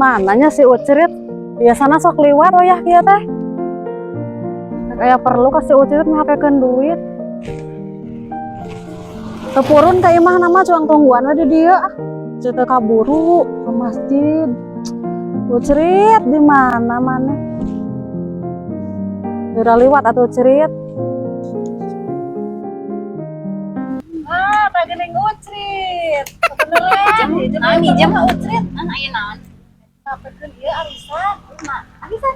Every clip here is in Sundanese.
Mananya si Ucrit? Biasana sok liwat wayah kieu teh. Kayak perlu ka si Ucrit mahakeun duit. Teu purun ka imah nama cuang tungguan we di dieu ah. Teu kaburu ke masjid. Ucrit di mana mana? Udah liwat atuh Ucrit. Ah, tah geuning Ucrit. Kebeneran. Naon ijem? Ucrit. Naon aya naon? Ngapekeun ieu arisan. Nah, arisan.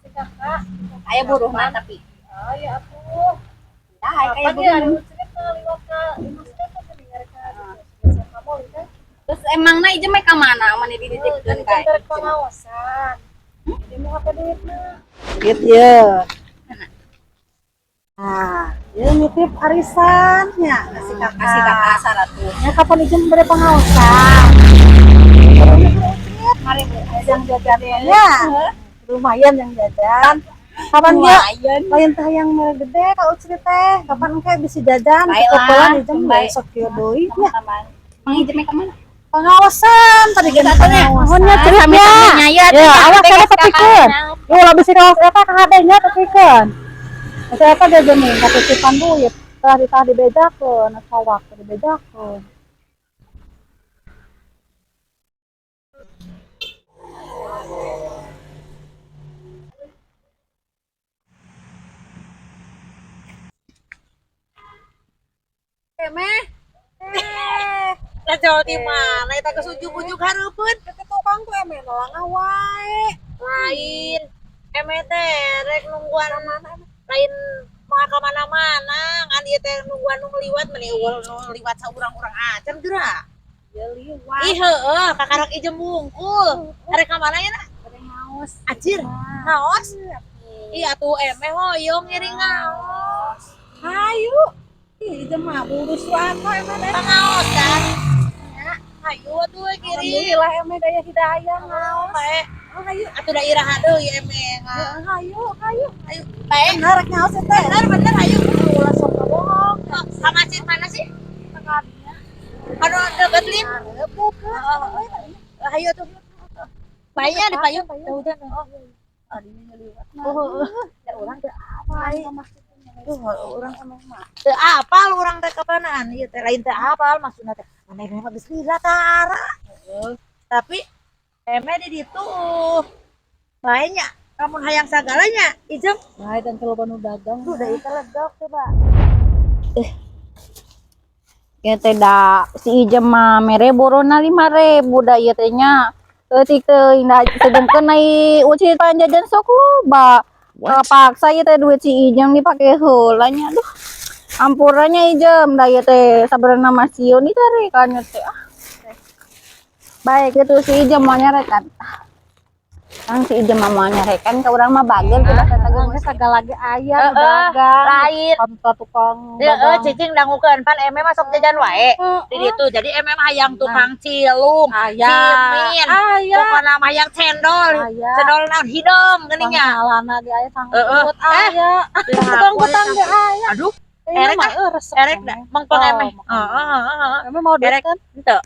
Si kakak. Aya buruhna tapi. Oh ya atuh. Dah aya Kapan ya buruhna. ari Ucrit ngaliwat ka imah teh geuning ari ka ditu. Kamu teh. Terus emangna ijem mah ka mana? Mana dititipkeun ka? Dari pengawasan. Jadi mau apa duitna? Duit ya. Nah, ya nitip arisan ya kasih kakak. Kasih kakak 100. Ya kapan izin beri pengawasan? Mari Bu. Yang jajan ya. Lumayan yang jajan. Kapan ya? Lumayan. Lain teh yang merek gede ka Ucrit teh. Kapan engke bisa jajan? Baiklah, Kebetulan ijem baik. besok kieu deui nya. Mang ijem ka mana? Pengawasan tadi kan pengawasan. Nuhun Ceritnya. Ya, Ya, awas kada tepikeun. Ulah bisi kawas eta kahadenya tepikeun. Eta eta ge geuning katitipan duit. Tah ditah dibejakeun, sawak dibejakeun. Meh. Lah jauh di mana eta geus ujug-ujug hareupeun. Ke tukang tuh eme nolanga wae. Lain. Eme teh rek nungguan lain moal ka mana-mana ngan ieu teh nungguan nu liwat meni eueuh nu liwat saurang-urang acan geura. Ya liwat. Ih heueuh kakarak ijem wungkul. Arek ka mana na? Bade ngaos. Anjir, ngaos? Ih atuh eme hoyong ngiring ngaos. Hayu. Ih, ieu mah buru suaka eme teh. Pangaosan. Ya, hayu atuh ngiring. Alhamdulillah eme daya hidayah ngaos. Bae. Oh, hayu. Atuh da iraha deui eme nga. Heeh, hayu, hayu. Hayu, bae. Bener rek ngaos teh. Bener bener hayu. Ulah sok bohong. Ka masjid mana sih? Tengahnya. Anu deket lim. Arep deket. Hayu tuh. Baenya di payung. Udah, oh. Adinya liwat. Oh, Ya urang teu apa ka masjid. Duh, urang emang mah. Teu apal urang teh kapanaan ieu teh lain teu apal maksudna teh. Mana mah geus lila tara. Tapi eme di ditu. Baenya lamun hayang sagalanya ijem. Bae dan kalau nu dagang. Duh, da ieu teh ledok coba. Ya teh da si Ijem mah mere borona 5.000 da ieu teh nya. Eutik teuing da sedengkeun ai ucit panjajan sok loba. Kapaksa ieu teh duit si Ijem dipake heula nya. Aduh. Ampurannya Ijem da ieu teh sabenerna mah sieun ditarekan teh ah. Baik itu si Ijem mau nyarekan. Kan si Ijem mah mau nyarekan ka urang mah bager kudu teh Geus sagala ge aya nu Heeh, dagang. lain. Konto tukang Heeh, dagang. cicing dangukeun pan eme masuk jajan wae. Di ditu jadi eme mah hayang tukang cilung, Aya. cimin, Aya. pokona mah hayang cendol. Aya. Cendol naon hideung geuning nya. Pangkalana ge aya Heeh. sangkut aya. Tukang kutang ge aya. Aduh, Iya erek mah ah. resep. Erek da mengpeng Oh, eme. mengpeng. Heeh, heeh, heeh. Eme mau duit Erek. kan? Henteu.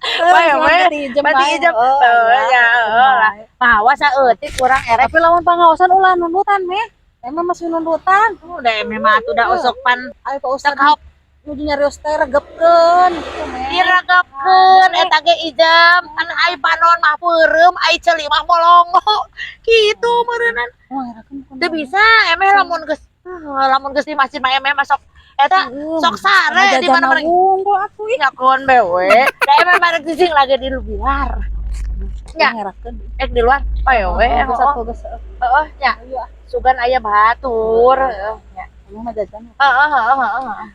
Bae we. Berarti ijem. Heuh, ya heeh lah. Mawa saeutik kurang erek. Tapi lamun pangaosan ulah nundutan meh. Eme masih nundutan. Udah eme mah atuh da osok pan Ayo Pak Ustad cekap nuju nyarios teh regepkeun gitu meh. diregepkeun eta ge ijem kan ai panon mah peureum ai ceuli mah molongo kitu meureunnan. Wah, ngerakeun bukan. Teu bisa eme lamun geus di masjid mah eme masuk eta sok sare di mana-mana. Wungkul atuh ih. Nyakon bewe. Da eme mah rek cicing lagi di luar. Nya. Ngerakeun. Ek di luar. Bae we. Geus atuh geus. Heeh nya. Sugan aya batur heeh nya. Kamu mah jajan. Heeh heeh heeh.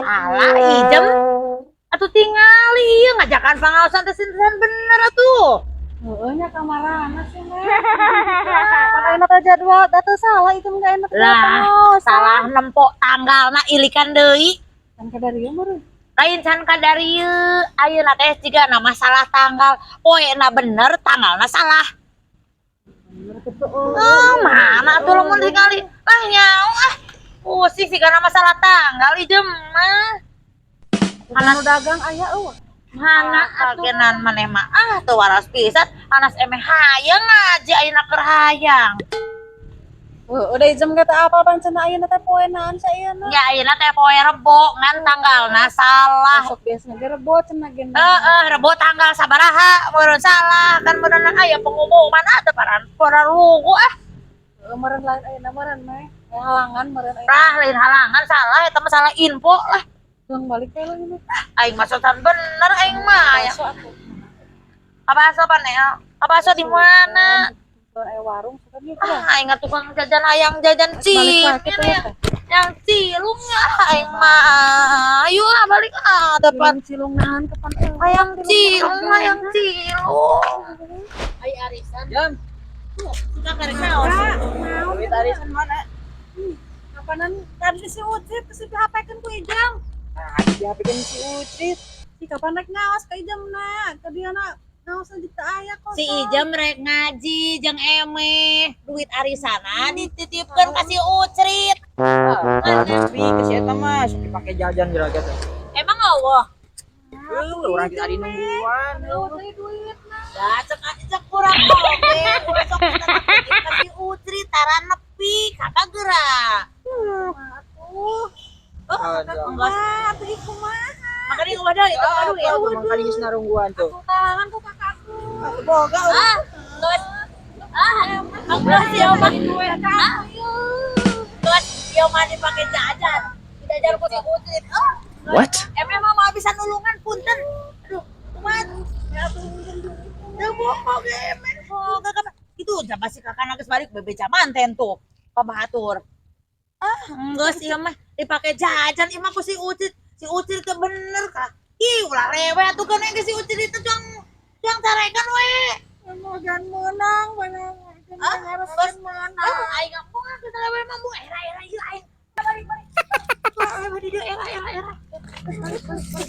Alah ijem atuh tingali ieu ngajakan pangaosan teh sintesan bener atuh. Heeh nya kamarana sih meh. Pan ayeuna teh jadwal da teu salah itu mah enak Lah, salah nempok tanggalna ilikan deui. Kan kadarieu meureun. Lain can kadarieu ayeuna teh jiga masalah tanggal. Poena bener tanggalna salah. Bener kitu euy. Oh, mana tuh lamun tingali. Lah nyaho ah. Pusing sih karena masalah tanggal ijem mah. Anu dagang aya eueuh. Mana kagenan maneh mah, ah, teu waras pisan, anas emeh hayang ngaji ayeuna keur hayang. Heuh, udah ijem ge teh apa pan cenah ayeuna teh poenaan saeuna. Ya ayeuna teh poe Rebo, ngan tanggalna salah. Sok biasana ge Rebo cenah ge. Heeh, Rebo tanggal sabaraha meureun salah kan, meureun aya pengumuman ada paran para lugu ah. Heuh, meureun lain ayeuna meureun meh. Aya halangan meureun ayeuna. Rah, lain halangan, salah eta mah, salah info lah. Pulang balik teh lu ini. Aing maksudkan bener aing mah ya. Bakso atuh. Apa aso panel? Apa aso di mana? Aya warung suka gitu. Ah, aing tukang jajan hayang jajan Balik cim. lah gitu ya teh. Yang cilung ya aing mah. Ayo ah, balik ah, depan. Cilung nahan kapan eueuh. Hayang cilung, hayang cilung. Ai arisan. Jam, Suka karek naon? duit arisan mana? Kapanan tadi si Ucit si HP-keun ku Ijam. Nah, di HP kan si Ucrit. Si kapan rek ngaos ka Ijam na? Ka dia na ngaos na teu aya kosong. Si Ijam rek ngaji jeung emeh, duit arisana dititipkeun ka si Ucrit. Ah, tapi ke si eta mah sok dipake jajan geura teh. Emang Allah? Heuh, urang tadi nungguan. Duit duit na. Da cek cek kurang oge, urang sok dititipkeun ka si Ucrit tara nepi kata geura. Atuh. Oh, Aduh. enggak. Ah, atuh ieu kumaha? Makanya udah itu Ah, aduh ya. tuh mangkali geus narungguan tuh. Tangan ku kakakku. Boga. Ah, geus. Ah, geus ya mah. Ah. Geus ieu mah dipake jajan. Dijajan ku si Ucrit. Oh. What? Emeh mah bisa nulungan, punten. Aduh, kumaha? Ya tuh teu bohong ge emeh. Boga ka itu siapa sih kakak geus balik bebeja manten tuh. Pamahatur. Ah, geus ieu mah dipake jajan ieu mah ku si Ucrit. Si Ucrit teh bener kah? Ih, ulah rewe atuh kan ge si Ucrit itu jang jang carekan we. Jangan menang, menang. Ah, harus geus. menang. Ah, aing ngomong ah geus rewe mah bu era era ieu aing. Balik balik. Era era era era. Balik balik balik.